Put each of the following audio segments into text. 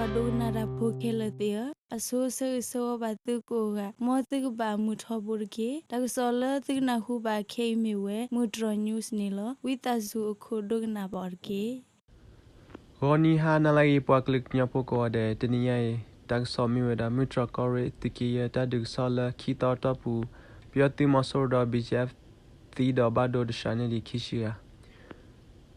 ပှၤဒိကနၣ်တၢ်ဖိခဲလၢာ်သ့ၣ်ဧၢ, အဆိဆၢဂ့ၤဆၢဝါဘၣ်သုကိးဂၤ, မ်သုကဘၣ်မုာ်ထီဘိတက့ၢ်. တၢ်ကစီၣ်လၢသုကနၢ်ဟူဘၣ်ခဲအံၤမ့ၢ်ဝဲ မုၢ်တြီၢ် news န့ၣ်လီၤ. ဝံသးစူၤအခိၣ်ဒိကနၣ်ဘၣ်အီၤတက့ၢ်. ဂီၤနံၤဟါနၤလၢအဂ့ၤ ပှၤကလုာ်ကညီဖိကိးဂၤဒဲး, တနံၤညါအံၤ တၢ်ကစီၣ်မ့ၢ်ဝဲဒၣ် မုၢ်တြီၢ်ကီၢ်ရ့ၣ်သုးက့ယဲၢ် တၢ်ဒုးကစီၣ်လၢခံသီအတီၢ်ပူၤ, ပယီၤသုးမီၤစိရိၤဒီး ဘီၣ်ကၠၣ်အ့ဖ် သံဒီးဘၣ်ဒိတၢ်ဆှၢန့ၢ်ဒံးခံဆံဂၤ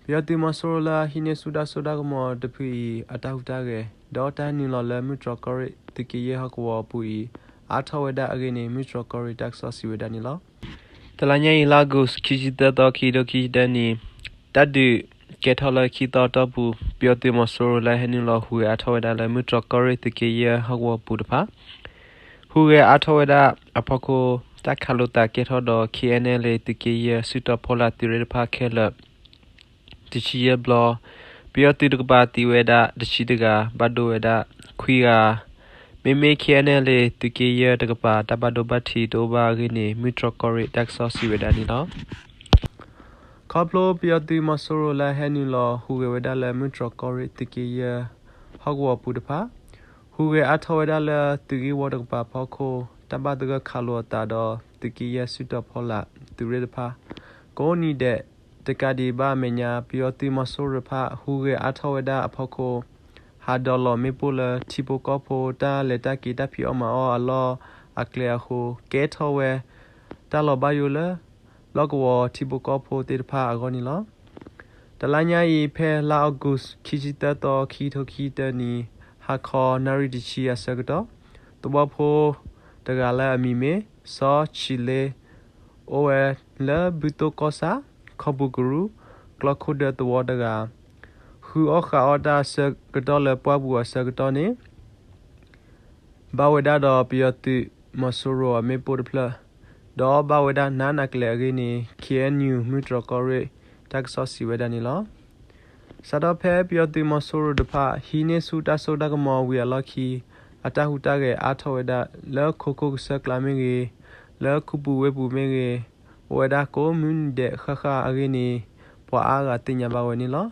ပယီၤသုးမီၤစိရိၤလၢအဟံးန့ၢ်ဆူၣ်တၢ်စိတၢ်ကမီၤတဖုအံၤ အတၢ်ဟူးတၢ်ဂဲၤ ဒီးတၢ်ဟဲနုာ်လီၤလၢမုၢ်တြီၢ်ကီၢ်ရ့ၣ်သုးက့ယဲၢ်ဟီၣ်ကဝီၤအပူၤအံၤ အါထီၣ်ဝဲဒၣ်အဂ့ၢ်န့ၣ် မုၢ်တြီၢ်ကီၢ်ရ့ၣ်တၢ်ကစီၣ်စံးဝဲဒၣ်န့ၣ်လီၤ. တလါညါအံၤ လါအီကူး ခံဆံသၢသီ ခံကထိခံဆံတၢနံၣ်, တၢ်ဒုးကဲထီၣ်လၢခံသီအတီၢ်ပူၤ, ပယီၤသုးမီၤစိရိၤလၢဟဲနုာ်လီၤဟူးဂဲၤအါထီၣ်ဝဲဒၣ်လၢမုၢ်တြီၢ်ကီၢ်ရ့ၣ်သုးက့ယဲၢ်ဟီၣ်ကဝီၤအပူၤတဖၣ် ဟူးဂဲၤအါထီၣ်ဝဲဒၣ်အဖီခိၣ် တၢ်ခးလိာ်သးကဲထီၣ်ဒီး KNLA သုးက့ယဲၢ် စုတီၤဖီလာ်သုးရ့ၣ်တဖၣ်ခဲလၢာ် တဆံယဲၢ်ဘျီ, ပယီၤသုးတကပၤသံဝဲဒၣ်တဆံတဂၤ, ဘၣ်ဒိဝဲဒၣ်ခွံဂၤ, မ့မ့ၢ် KNLA သုးက့ယဲၢ်တကပၤ တၢ်ဘၣ်ဒိဘၣ်ထံးတအိၣ်ဘၣ်အဂ့ၢ်န့ၣ် မုၢ်တြီၢ်ကီၢ်ရ့ၣ်တၢ်ကစီၣ်စံးဝဲဒၣ်န့ၣ်လီၤ. ခီဖျိပယီၤသုးမီၤစိရိၤလၢဟဲနုာ်လီၤဟူးဂဲၤဝဲဒၣ်လၢမုၢ်တြီၢ်ကီၢ်ရ့ၣ်သုးက့ယဲၢ်ဟီၣ်ကဝီၤပူၤတဖၣ်, ဟူးဂဲၤအါထီၣ်ဝဲဒၣ်လၢသုးဂ့ၢ်ဝီတကပၤအဖီခိၣ် တၢ်ဘၣ်သဂၢၢ်ခးလိာ်အသးဒီးသုးက့ယဲၢ်စုတီၤဖီလာ်သုးရ့ၣ်တဖၣ် ကိးနံၤဒဲး တကးဒံးဘၣ်အမဲာ်ညါ ပယီၤသုးမီၤစိရိၤတဖၣ် ဟူးဂဲၤအါထီၣ်ဝဲဒၣ်အဖီခိၣ် ဟးဒိးလီၤမ့ၣ်ပိၢ်လၢထံဖိကီၢ်ဖိတၢ်လဲၤတၢ်က့ၤတၢ်ဖံးအီၣ်မၤအီၣ်အလီၢ်အကျဲအဃိ ကဲထီၣ်ဝဲ တၢ်လီၤဘၣ်ယိၣ်လၢ လီၢ်ကဝီၤထံဖိကီၢ်ဖိသ့ၣ်တဖၣ်အဂီၢ်န့ၣ်လီၤ. တလါညါအံၤ ဖဲလါအီကူး ခံဆံသၢသီ ခံကထိခံဆံတၢနံၣ် ဟါခီနၣ်ရံၣ်တဆံအဆၢကတီၢ်, သဝီဖိတဂၤလၢအမံၤမ့ၢ် စီၤဆံးလ့ အိၣ်ဝဲလၢဘုသိၣ်ကီၢ်ဆၣ် ခီပူၤကရူၢ် ကျီခိၣ်ဒၢသဝီတဂၤ ဃုအီၣ်ဃုအီတၢ်အဆၢကတီၢ်လၢပှၢ်ပူၤအဆၢကတီၢ်န့ၣ် ဘၣ်ဝဲဒၣ်ဒီးပယီၤသုးမီၤစိရိၤအမ့ၣ်ပိၢ်တဖျၢၣ်, ဒီးဘၣ်ဝဲဒၣ်နးနးကလဲာ်အဂ့ၢ်န့ၣ် KNU မုၢ်တြီၢ်ကီၢ်ရ့ၣ် တၢ်ကစီၣ်စံးဝဲဒၣ်န့ၣ်လီၤ. စးထီၣ်ဖဲပယီၤသုးမီၤစိရိၤတဖၣ် ဟံးန့ၢ်ဆူၣ်တၢ်စိတၢ်ကမီၤဝံၤအလီၢ်ခံ အတၢ်ဟူးတၢ်ဂဲၤအါထီၣ်ဝဲဒၣ်လၢခိခိၣ်ကစၢၢ်ကျါမ့ၢ်ဂ့ၤ, လၢခူပူၤဝ့ၢ်ပူၤမ့ၢ်ဂ့ၤ, အိၣ်ဝဲဒၣ်ကိးမုၢ်နံၤဒဲးဃၣ်ဃၣ်အဂ့ၢ်န့ၣ် ပှၤအါဂၤသ့ၣ်ညါဘၣ်ဝဲန့ၣ်လီၤ.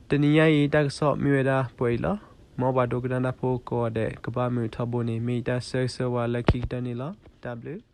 တနံၤညါအံၤတၢ်ကစီၣ်မ့ၢ်ဝဲဒၣ်ပှဲၤအံၤလီၤ. မ်ပှၤဒိကနၣ်တၢ်ဖိကိးဂၤဒဲး ကဘၣ်မုာ်ထီဘိန့ၣ် မ့ၢ်ယတၢ်ဆၢဂ့ၤဆၢဝါလၢခံကတၢၢ်န့ၣ်လီၤ. တၢ်ဘျုး.